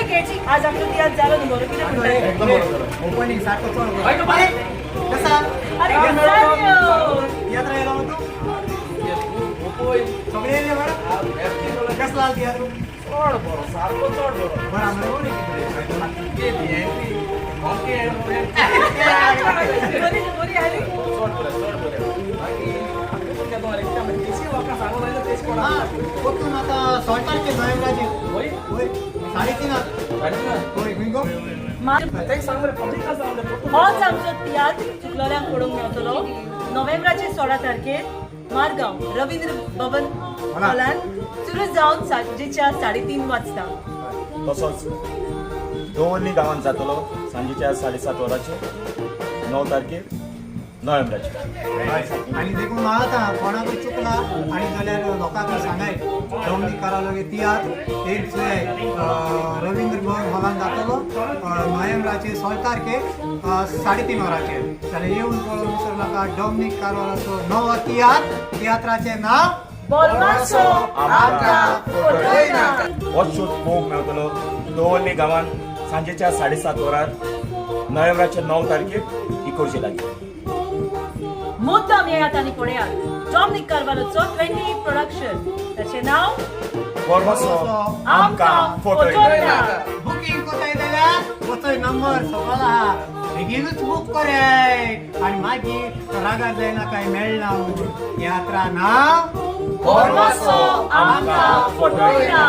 खेळची. आज आमचो तियात्र जालो न्हू बरो? कितें म्हणटा? एकदम बरोबर. ओपनिंग सारको चड बरो. अरे, कसा? अरे, गजाल्यो. तियात्र येयलो मग तूं? सगळे येयले बरं. कसलो आहा तियात्र? चड बरो, सारको चड बरो. बरं, आमरे कोण कितें? बरी बरी आली. चड बरें, चड बरें. हा, वचून आता 16 तारखे नोव्हेंबराचेर. वय. वय, 3:30. वय, खंय गो? होच आमचो तियात्र चुकलोल्यांक पळोवंक मेवतलो नोव्हेंबराचे 16 तारखेर मारगांव रवींद्र भवन हॉलान, सुरू जावन सांजेच्या 3:30 वाजता. तसोच दवर्ली गांवांत जातलो सांजेच्या 7:30 वरांचेर, 9 तारखेर नोव्हेंबराचेर. आणि देखून आतां कोणाकूय चुकला आणि जाल्यार लोकांक सांगाय, डॉमनीक कार्वालोगे तियात्र एक जे रवींद्र भवन हॉलान जातलो नोव्हेंबराचे 16 तारखेर 3:30 वरांचेर, जाल्यार येवन पळोवन विसरू नाका डॉमनीक कार्वालोचो नवो तियात्र. तियात्राचें नांव बोरमासो आमकां फटयना. हो शो पळोवंक मेवतलो दवर्ली गांवांत सांजेच्या 7:30 वरार नोव्हेंबराच्या 9 तारखेर इकोरजे लागीं. मुद्दाम येयात आनी पळयात डॉमनीक कार्वालोचो 20 प्रोडक्शन, ताचें नांव बोरमासो आमकां फटयना. बुकींग कोताय जाल्यार वचय, नंबर सकयल आहा. बेगीनूच बूक कराय आनी मागीर रागार जायना काय मेळना म्हणून. तियात्रा नांव बोरमासो आमकां फटयना.